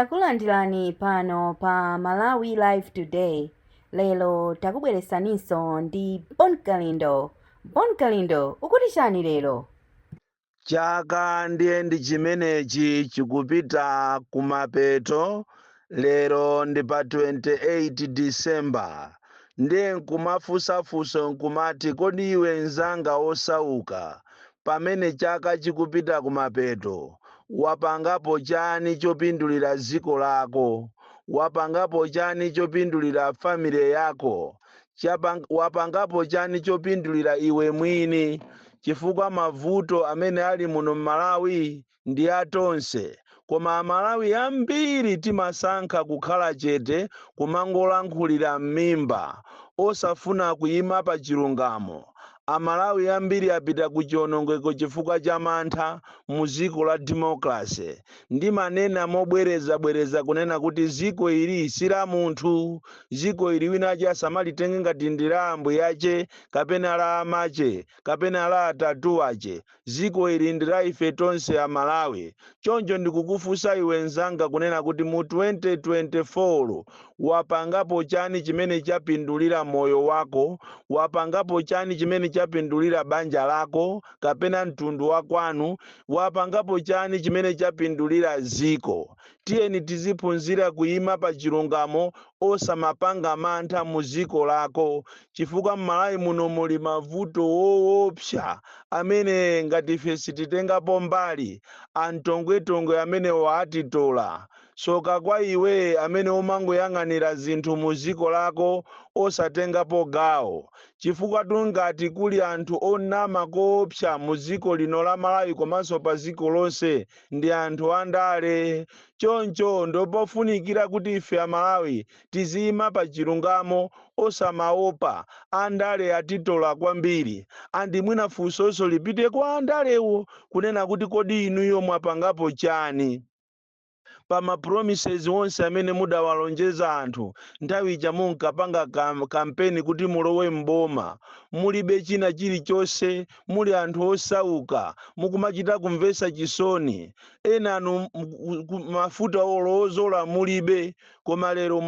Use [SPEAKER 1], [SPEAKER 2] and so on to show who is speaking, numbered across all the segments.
[SPEAKER 1] Takulandirani pano pa Malawi Live Today. Lero takubweresaninso ndi Bon Kalindo. Bon Kalindo, ukuti chani lero?
[SPEAKER 2] Chaka ndiye ndi chimenechi chikupita kumapeto. Lero ndi pa 28 December. Ndiye nkumafunsafunsa nkumati, kodi iwe mzanga osauka, pamene chaka chikupita kumapeto, wapangapo chani chopindulira dziko lako? Wapangapo chani chopindulira family yako? Wapangapo chani chopindulira iwe mwini? Chifukwa mavuto amene ali muno m'Malawi ndi atonse, koma Amalawi ambiri timasankha kukhala chete, kumangolankhulira m'mimba, osafuna kuyima pa chilungamo. Amalawi ambiri apita ku chiwonongeko chifukwa cha mantha mu dziko la democracy. Ndimanena mobwerezabwereza kunena kuti dziko ili si la munthu. Dziko ili wina ache asamalitenge ngati ndi la ambuyache kapena la amache kapena la atatu ache. Dziko ili ndi la ife tonse Amalawi. Choncho ndikukufunsa iwe mzanga kunena kuti mu 2024 wapangapo chani chimene chapindulira moyo wako? Wapangapo chani chimene chapindulira banja lako kapena mtundu wa kwanu? Wapangapo chani chimene chapindulira dziko? Tiyeni tiziphunzira kuyima pa chilungamo, osamapanga mantha mu dziko lako, chifukwa m'Malawi muno muli mavuto woopsa amene ngati ife sititengapo mbali, amtongwetongwe amenewo atitola. Tsoka kwa iwe amene umangoyang'anira zinthu mu dziko lako osatengapo gawo, chifukwa tungati kuli anthu onama koopsa mu dziko lino la Malawi komanso pa dziko lonse ndi anthu andale. Choncho ndopofunikira kuti ife Amalawi tiziyima pa chilungamo, osamaopa. Andale atitola kwambiri. And mwina funsonso lipite kwa andalewo kunena kuti, kodi inuyo mwapangapo chani pa ma promises onse amene mudawalonjeza anthu nthawi ija munkapanga kampeni kuti mulowe mboma, mulibe china chilichonse, muli anthu osauka, mukumachita kumvesa chisoni, enanu mafuta olozola mulibe, koma lero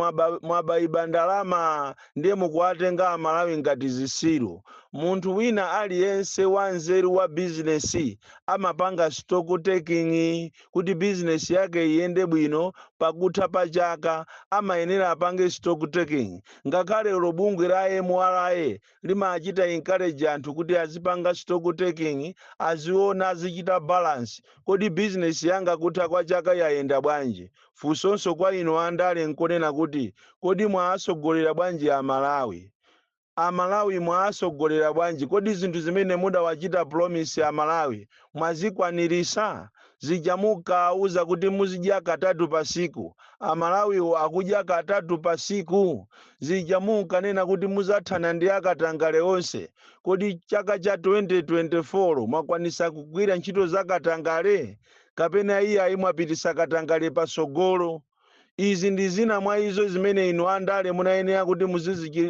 [SPEAKER 2] mwabayiba ndalama, ndiye mukuwatenga Amalawi ngati zisilu? Munthu wina aliyense wanzeru wa bizinesi amapanga stock taking kuti bizinesi yake iyende bwino. Pakutha pa chaka amayenera apange stock taking. Ngakhale lo bungwe la MRA limachita encourage anthu kuti azipanga stock taking, aziona, azichita balance, kodi bizinesi yanga kutha kwa chaka yayenda bwanji? Funsonso kwa inu andale nkonena kuti, kodi mwaasogolera bwanji Amalawi? Amalawi mwaasogolera bwanji? Kodi zinthu zimene mudawachita promise Amalawi mwazikwanirisa? Zija mukauza kuti muzidya katatu pasiku, Amalawiwo akudya katatu pasiku? Zija munkanena kuti muzathana ndi akatangale onse, kodi chaka cha 2024 mwakwanisa kugwira ntchito za katangale, kapena iyayi, mwapitisa katangale pasogolo? Izi ndi zina mwa izo zimene inu andale munayenera kuti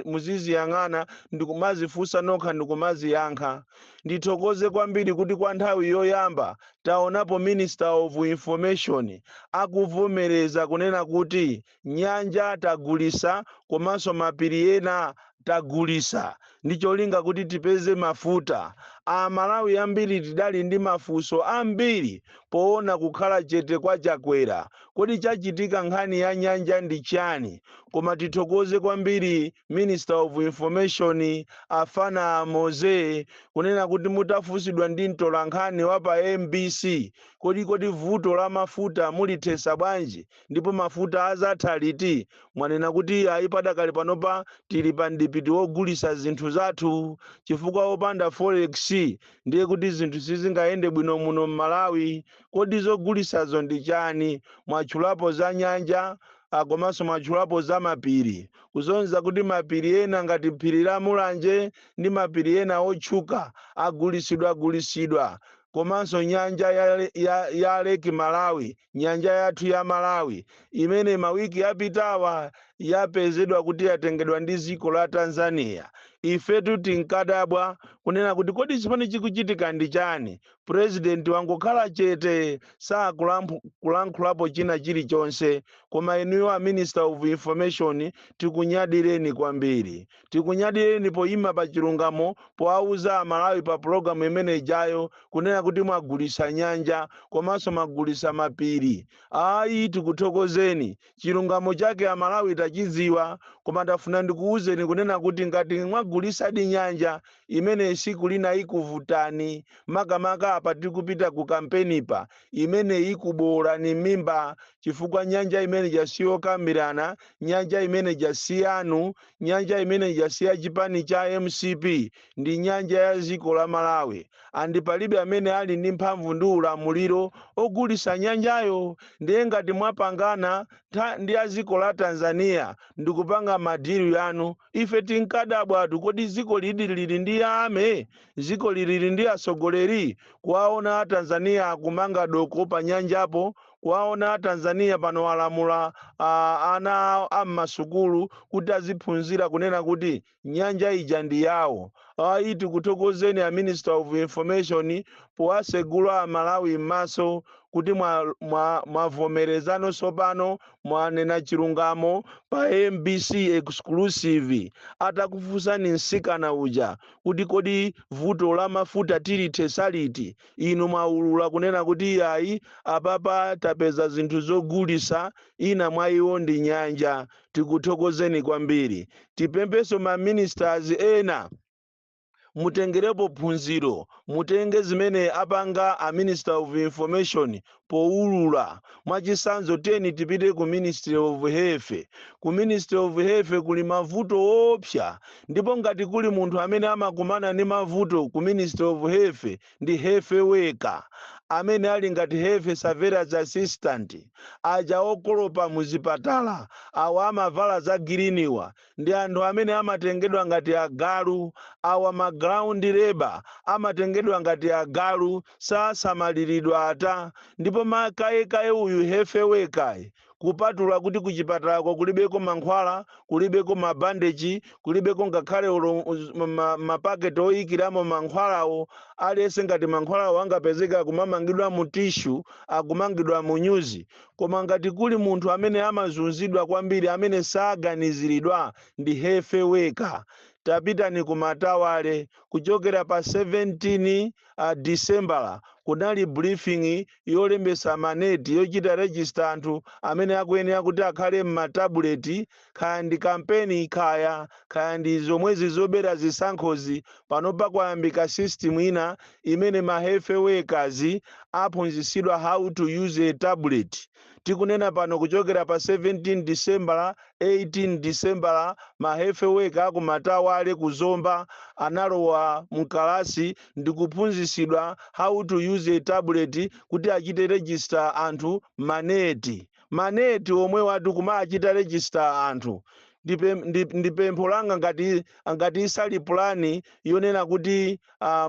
[SPEAKER 2] muziziyang'ana ndikumazifunsa nokha ndikumaziyankha. Ndithokoze kwambiri kuti kwa nthawi yoyamba taonapo Minister of Information akuvomereza kunena kuti nyanja tagulisa komanso mapiri ena tagulisa ndi cholinga kuti tipeze mafuta. Amalawi ambiri tidali ndi mafunso ambiri poona kukhala chete kwa Chakwera. Kodi chachitika nkhani ya nyanja ndi chani? Koma tithokoze kwambiri Minister of Information Afana Moze kunena kuti mutafunsidwa ndi mtolankhani wa pa MBC, kodi vuto la mafuta mulithesa bwanji ndipo mafuta azatha liti?" Mwanena kuti ayi, padakali panopa tili pa mdipiti wogulisa zinthu zathu, chifukwa wopanda forex ndiye kuti zinthu sizingayende bwino muno m'Malawi. Kodi zogulisazo ndi chani? Mwatchulapo za nyanja, komanso mwatchulapo za mapiri, kuzonza kuti mapiri ena ngati phiri la Mulanje ndi mapiri ena otchuka agulisidwa agulisidwa, komanso nyanja ya Lake Malawi, nyanja yathu ya Malawi imene mawiki apitawa Yapezedwa kuti yatengedwa ndi dziko la Tanzania. Ifetu tinkadabwa kunena kuti kodi chimene chikuchitika ndi chani? Purezidenti wangokhala chete, sakulankhulapo china chilichonse. Koma inuyo a Minister of Information, tikunyadireni kwambiri, tikunyadireni poyima pa chilungamo, powauza Amalawi pa pulogalamu imene ijayo kunena kuti mwagulisa nyanja komanso mwagulisa mapiri. Ayi, tikuthokozeni. Chilungamo chake Amalawi tachidziwa. Koma ndafuna ndikuwuzeni kunena kuti ngati mwagulisadi nyanja imene, siku lina ikuvutani, makamaka apa tikupita ku kampenipa, imene ikuboolani mimba, chifukwa nyanja imene jasiyokambirana, nyanja imene jasiyanu, nyanja imene jasiya chipani cha MCP, ndi nyanja ya dziko la Malawi, and palibe amene ali ndi mphamvu ndi ulamuliro ogulisa nyanjayo. Ndiye ngati mwapangana ndi a dziko la Tanzania ndikupanga ma deal yanu, ife tinkadabwatu, kodi dziko lili lili ndi ame, dziko lili ndi atsogoleri? Kuwaona a Tanzania akumanga doko pa nyanjapo, kuwaona a Tanzania pano alamula ana a mmasukulu kuti aziphunzira kunena kuti nyanja ija ndi yawo. Ayi, tikuthokozeni a Minister of Information powasegula Amalawi m'maso kuti mwavomerezano tsopano, mwanena chilungamo pa MBC Exclusive atakufunsani mtsikana uja kuti kodi vuto la mafuta tilithesa liti? Inu mwaulula kunena kuti iyayi, apapa tapeza zinthu zogulisa, ina mwa iwo ndi nyanja. Tikuthokozeni kwambiri. Tipempeso ma ministers ena, mutengerepo phunziro, mutenge zimene apanga a Minister of Information powulula. Mwachitsanzo, tiyeni tipite ku Ministry of Health. Ku Ministry of Health kuli mavuto opsa, ndipo ngati kuli munthu amene amakumana ndi mavuto ku Ministry of Health ndi health worker amene ali ngati health surveillance assistant aja okolopa muzipatala. Awa amavala za green wa ndi anthu amene amatengedwa ngati agalu. Awa ma ground labor amatengedwa ngati agalu, sasamaliridwa ata. Ndipo makayekaye uyu health worker, kupatula kuti kuchipatalako kulibeko mankhwala, kulibeko mabandeji, kulibeko ngakhale ulo mapaketi oyikiramo mankhwalawo, aliyense ngati mankhwalawo angapezeka akumamangidwa mu tissue, akumangidwa mu nyuzi. Koma ngati kuli munthu amene amazunzidwa kwambiri, amene saganiziridwa, ndi health worker. Tapitani ku Matawale. Kuchokera pa 17 December kunali briefing yolembesa maneti, yochita register anthu amene akuyenera kuti akhale m'ma tablet, kaya ndi kampeni, kaya ndi zomwezi zobera zisankhozi. Panopa kwayambika system ina imene ma health workers aphunzitsidwa how to use a tablet. Tikunena pano, kuchokera pa 17 December, 18 December, ma health worker aku Matawale kuzomba analowa mkalasi ndi kuphunzitsidwa how to use a tablet kuti achite register anthu maneti, maneti omwe watu kumachita register anthu. Ndi pempho langa, ngati isali pulani yonena kuti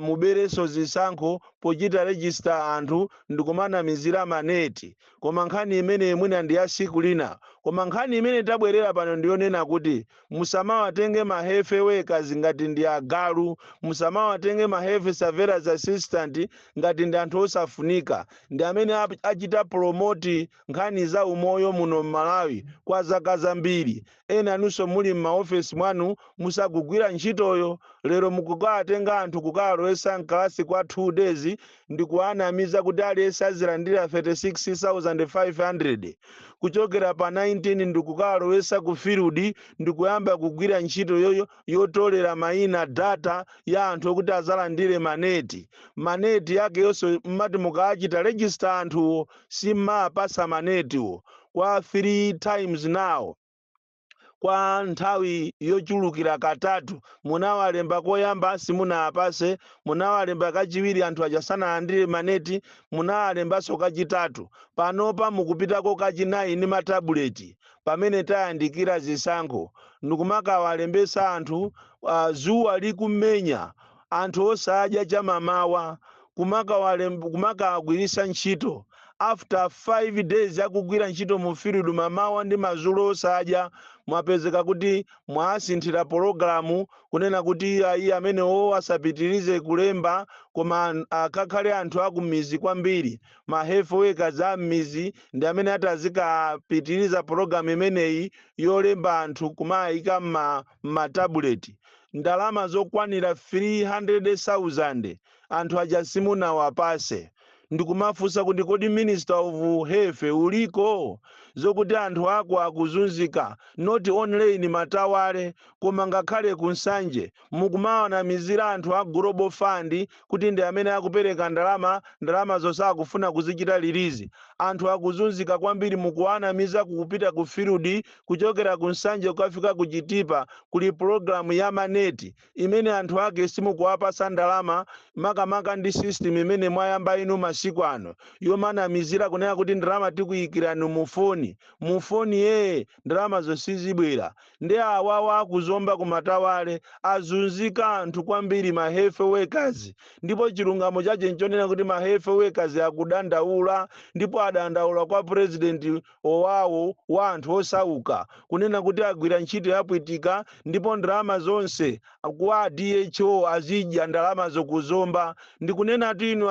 [SPEAKER 2] mubereso zisankho pochita register anthu ndikumanamizira maneti. Koma nkhani imene mwina ndi ya siku lina. Koma nkhani imene tabwerera pano ndiyonena kuti musamawatenge ma health workers ngati ndi agalu, musamawatenge ma health surveillance assistant ngati ndi anthu osafunika. Ndi amene achita promote nkhani za umoyo muno m'Malawi kwa zaka zambiri. Ena anunso muli m'maofesi mwanu musakugwira ntchitoyo, lero mukukawatenga anthu kukalowesa mkalasi kwa 2 days ndi kuwanamiza kuti aliyense azilandira 36,500 kuchokera pa 19, ndikukalowesa ku field ndikuyamba kugwira ntchito yoyo yotolera mayina, data ya anthu okuti azalandire maneti. Maneti yake yonse mmati mukachita register anthuwo, simmapasa manetiwo kwa 3 times now, kwa nthawi yochulukira katatu. Munawalemba koyamba, simunawapase. Munawalemba kachiwiri, anthu aja sanalandire maneti. Munawalembanso kachitatu. Panopa mukupitako kachinayi ndi ma tablet pamene tayandikira zisankho, ndikumakawalembesa anthu zuwa likumenya, anthu osadya chamamawa, kumakawagwirisa ntchito. After 5 days akugwira ntchito mu field mamawa ndi madzulo osadya, mwapezeka kuti mwasinthira pologalamu kunena kuti ayi, amenewo asapitirize kulemba, koma akakhale anthu akumizi kwambiri, ma health workers a m'mizi ndi amene atazikapitiriza pologalamu imeneyi yolemba anthu kumayika m'ma tablet. Ndalama zokwanira 300,000 anthu aja simunawapase. Ndikumafunsa kuti kodi Minister of Health uliko zokuti anthu ako akuzunzika, not only in Matawale koma ngakhale ku Nsanje? Mukumawanamizira anthu a Global Fund kuti ndi amene akupereka ndalama, ndalama zonse akufuna kuzichita release. Anthu akuzunzika kwambiri, mukuwanamiza kupita ku field. Kuchokera ku Nsanje kukafika ku Chitipa kuli pologalamu ya maneti imene anthu ake simukuwapasa ndalama, makamaka ndi system imene mwayamba inu masiku ano yomanamizira kunena kuti ndalama tikuyikirani mu foni, mu foni yeye, ndalama zosizibwera. Ndi awawa akuzomba kumatawale azunzika anthu kwambiri, ma health workers. Ndipo chilungamo chache nchonena kuti ma health workers akudandaula, ndipo adandaula kwa president wawo wa anthu osauka kunena kuti agwira ntchito yapwitika, ndipo ndalama zonse kwa DHO azidya ndalama zokuzomba. Ndikunena kuti inu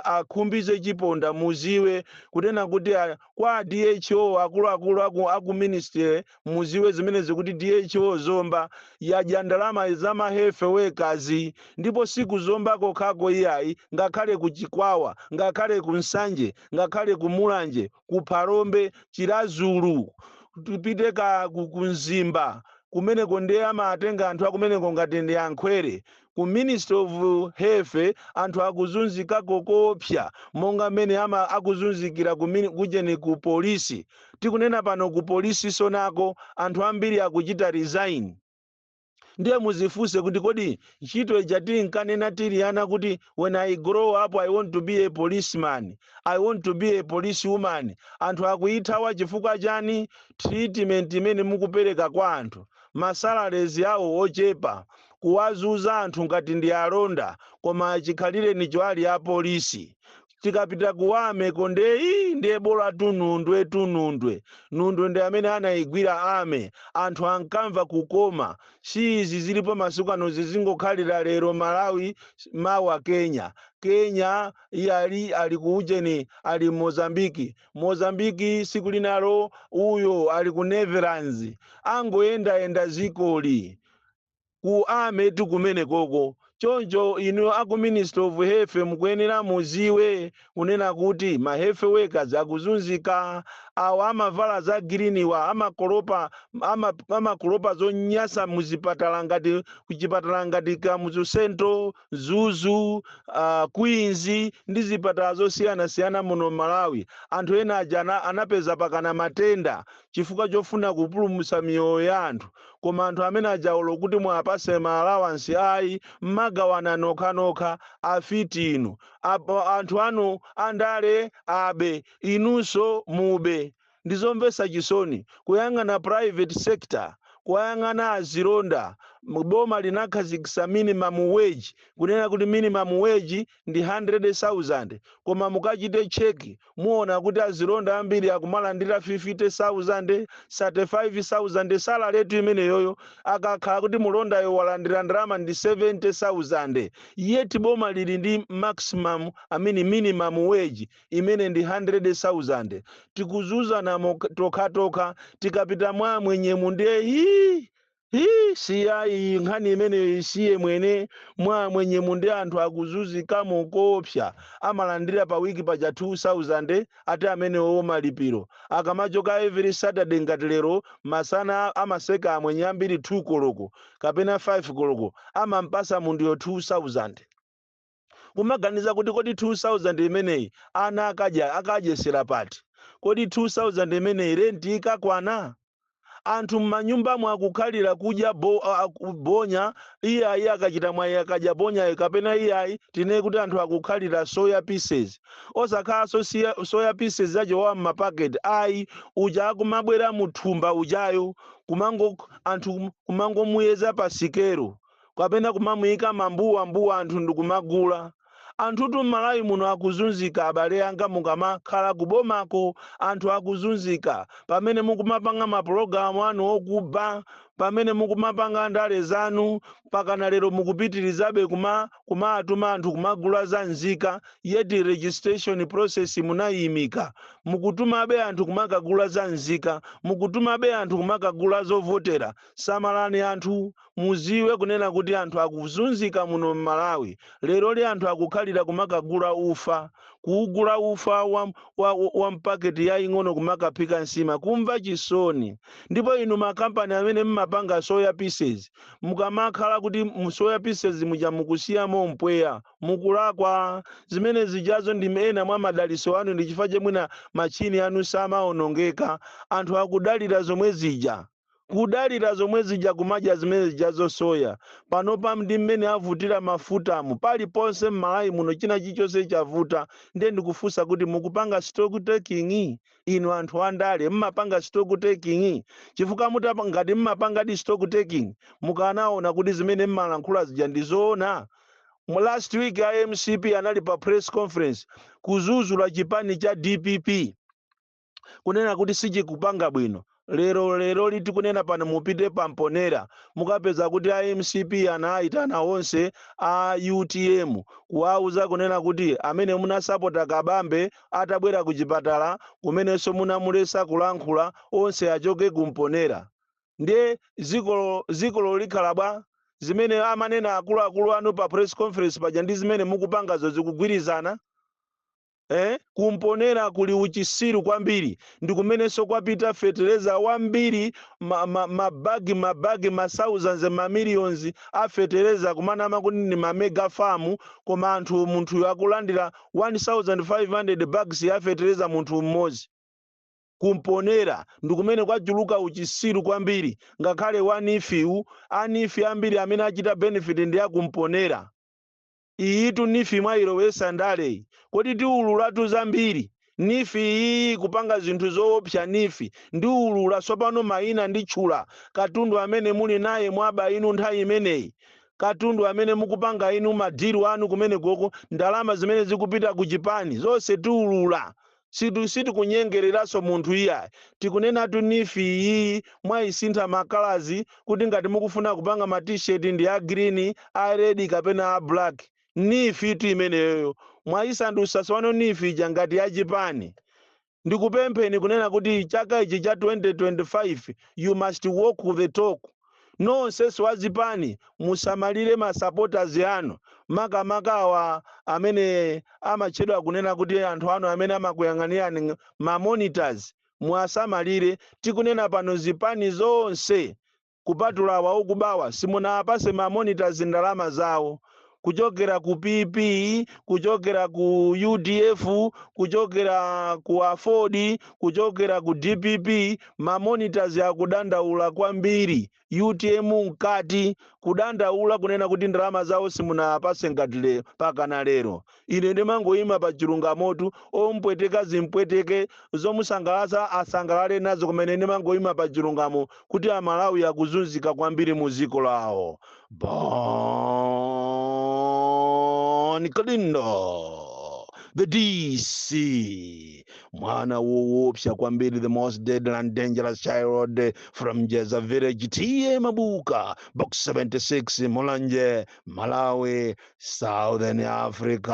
[SPEAKER 2] akhumbize chiponda, muziwe kunena kuti kwa DHO, akuluakulu aku ministry, muziwe zimene zikuti DHO Zomba yadya ndalama za ma health workers. Ndipo sikuzomba kokhako iyayi, ngakhale ku Chikwawa, ngakhale ku Nsanje, ngakhale ku Mulanje, ku Phalombe, Chiradzulu, tipite ka ku Mzimba kumeneko, ndiye amatenga anthu akumeneko ngati ndi ankhwere. Ku Ministry of Health anthu akuzunzikako koopsa, monga mmene ama akuzunzikira kujeni ku polisi. Tikunena pano ku polisi sonako anthu ambiri akuchita resign. Ndiye muzifunse kuti kodi ntchito ija tinkanena tili ana kuti, "When I grow up, I want to be a policeman, I want to be a policewoman," anthu akuyithawa chifukwa chani? Treatment imene mukupereka kwa anthu, ma salaries awo ochepa, kuwazuza anthu ngati ndi alonda, koma chikhalire nicho ali apolisi. Tikapita kuwame kondeyi, ndiye bola tunundwe, tunundwe, nundwe ndi amene anayigwira ame, anthu ankamva kukoma. Si izi zilipo masiku ano, zizingokhalira lero Malawi, mawa Kenya, Kenya iye ali kuujeni, ali Mozambiki, Mozambiki siku linalo uyo ali ku Netherlands, angoyendayenda zikoli ku ame tu kumene koko. Choncho inu aku Ministry of Health mukuyenera muziwe kunena kuti ma health workers akuzunzika. Awa amavala za green wa amakolopa, amakolopa zonyasa muzipatala, ngati kuchipatala ngati Kamuzu Central, Mzuzu, Queens ndi zipatala zosiyanasiyana muno Malawi. Anthu ena aja anapeza pakana matenda chifukwa chofuna kupulumutsa miyoyo ya anthu, koma anthu amene ajaulo kuti mwapase ma allowance ayi, mmagawana nokhanokha. Afiti inu. Apo anthu anu andale abe, inunso mube. Ndizomvetsa chisoni kuyang'ana private sector, kuyang'ana azilonda. Boma linakhazikitsa minimum wage, kunena kuti minimum wage ndi 100,000, koma mukachite check muona kuti azilonda ambiri akumalandira 50,000, 35,000 salary yetu imeneyoyo. Akakhala kuti mulondayo walandira ndalama ndi 70,000, yet boma lili ndi maximum, I mean minimum wage imene ndi 100,000. Tikuzuzana tokhatokha. Tikapita mwa mwenyemu ndiye hii hii, siya iyi nkhani imeneyo, isiye mwene. Mwa mwenyemu ndi anthu akuzunzikamo koopsa, amalandira pa wiki paja 2000 ati amenewo malipiro. Akamachoka every Saturday, ngati lero masana amaseka amwenye ambiri 2 koloko kapena 5 koloko, amampasa munthuyo 2000. Kumaganiza kuti kodi 2000 imeneyi ana akadya akadyesera pati? Kodi 2000 imeneyi renti ikakwana? Anthu m'manyumbamo akukhalira kudya bonya. Iyayi, akachita mwayi akadya bonyayo, kapena iyayi, tinene kuti anthu akukhalira soya pieces, osakhalanso soya pieces zacho wa m'mapaketi ayi, uja akumabwera muthumba ujayo, kumango anthu kumangomuyeza pa sikelo kapena kumamuyika mambuwa mbuwa, anthu ndikumagula. Anthutu m'Malawi muno akuzunzika, abale anga. Mukamakhala kubomako, anthu akuzunzika pamene mukumapanga mapulogalamu anu okuba, pamene mukumapanga ndale zanu. Pakana lero mukupitirizabe kumatuma anthu kumagula za nzika, yet registration process munayimika. Mukutumabe anthu kumakagula za nzika, mukutumabe anthu kumakagula zovotera. Samalani anthu, muziwe kunena kuti anthu akuzunzika muno m'Malawi. Lero li anthu akukhalira kumakagula ufa, kuugula ufa wa mpaketi yaying'ono kumakaphika nsima, kumva chisoni. Ndipo inu makampani amene mmapanga soya pieces, mukamakhala kuti mu soya pieces muja mukusiyamo mpweya, mukulakwa. Zimene zijazo ndi ena mwa madaliso anu, ndi chifukwa chemwina machini anu samaonongeka. Anthu akudalira zomwe zija, kudalira zomwe zija, kumadya zimene zija zosoya. Panopa ndi mmene avutira mafutamu, paliponse m'Malawi muno china chilichonse chavuta. Ndiye ndikufunsa kuti mukupanga stock taking? Inu anthu andale, mmapanga stock taking? Chifukwa ngati mmapangadi stock taking, mukanaona kuti zimene mmalankhula zija ndi zoona. Mu last week a MCP anali pa press conference kuzuzula chipani cha DPP, kunena kuti sichikupanga bwino. Lero lero liti kunena pano, mupite pamponera, mukapeza kuti a MCP anayitana onse a UTM kuwauza kunena kuti amene munasapota Kabambe atabwera ku chipatala kumenenso munamulesa kulankhula, onse achoke kumponera. Ndiye zikolo likhala bwa? Zimene amanena akuluakulu anu pa press conference paja ndi zimene mukupangazo zikugwirizana? Kumponera kuli uchisiru kwambiri, ndi kumenenso kwapita fetereza wambiri, mabagi mabagi, ma thousands, ma millions a fetereza, kumanama kuti ndi ma mega farm, koma anthu, munthu akulandira 1500 bags ya fetereza munthu mmodzi. Kumponera ndi kumene kwachuluka uchisiru kwambiri. Ngakhale wa NEEF-wu, a NEEF ambiri amene achita benefit ndi akumponera. Iyitu NEEF mwayilowesa ndaleyi. Kodi tiululatu zambiri. NEEF iyi kupanga zinthu zoopsa. NEEF ndiulula tsopano mayina, nditchula katundu amene muli naye mwaba inu nthawi imeneyi, katundu amene mukupanga inu, ma deal anu kumene koko, ndalama zimene zikupita ku chipani, zonse tiulula. Sitikunyengereranso munthu iyayi. Tikunenatu NEEF iyi mwayisintha ma colours, kuti ngati mukufuna kupanga ma T-shirt ndi a green, a red kapena a black. NEEF itu imeneyoyo mwayisandusa tsopano NEEF ija ngati yachipani. Ndikupempheni kunena kuti chaka ichi cha 2025 you must walk the talk. Nonsenso wazipani, musamalire ma supporters anu, makamaka awa amene amatchedwa kunena kuti anthu anu amene amakuyang'anirani, ma monitors, muwasamalire. Tikunena pano zipani zonse kupatula awa okubawa simunawapase ma monitors ndalama zawo, kuchokera ku PP, kuchokera ku UDF, kuchokera ku AFORD, kuchokera ku DPP. Ma monitors akudandaula kwambiri, UTM mkati, kudandaula kunena kuti ndalama zawo simunawapase ngati pakana lero. Ine ndimangoyima pa chilungamotu. Ompweteka zimpweteke, zomusangalatsa asangalale nazo, kumene ndimangoyima pa chilungamo kuti Amalawi akuzunzika kwambiri mu dziko lawo. Bon Kalindo, the DC, mwana woopsa kwambiri, the most deadly and dangerous child from Jeza Village, T/A Mabuka, Box 76, Mulanje, Malawi, Southern Africa.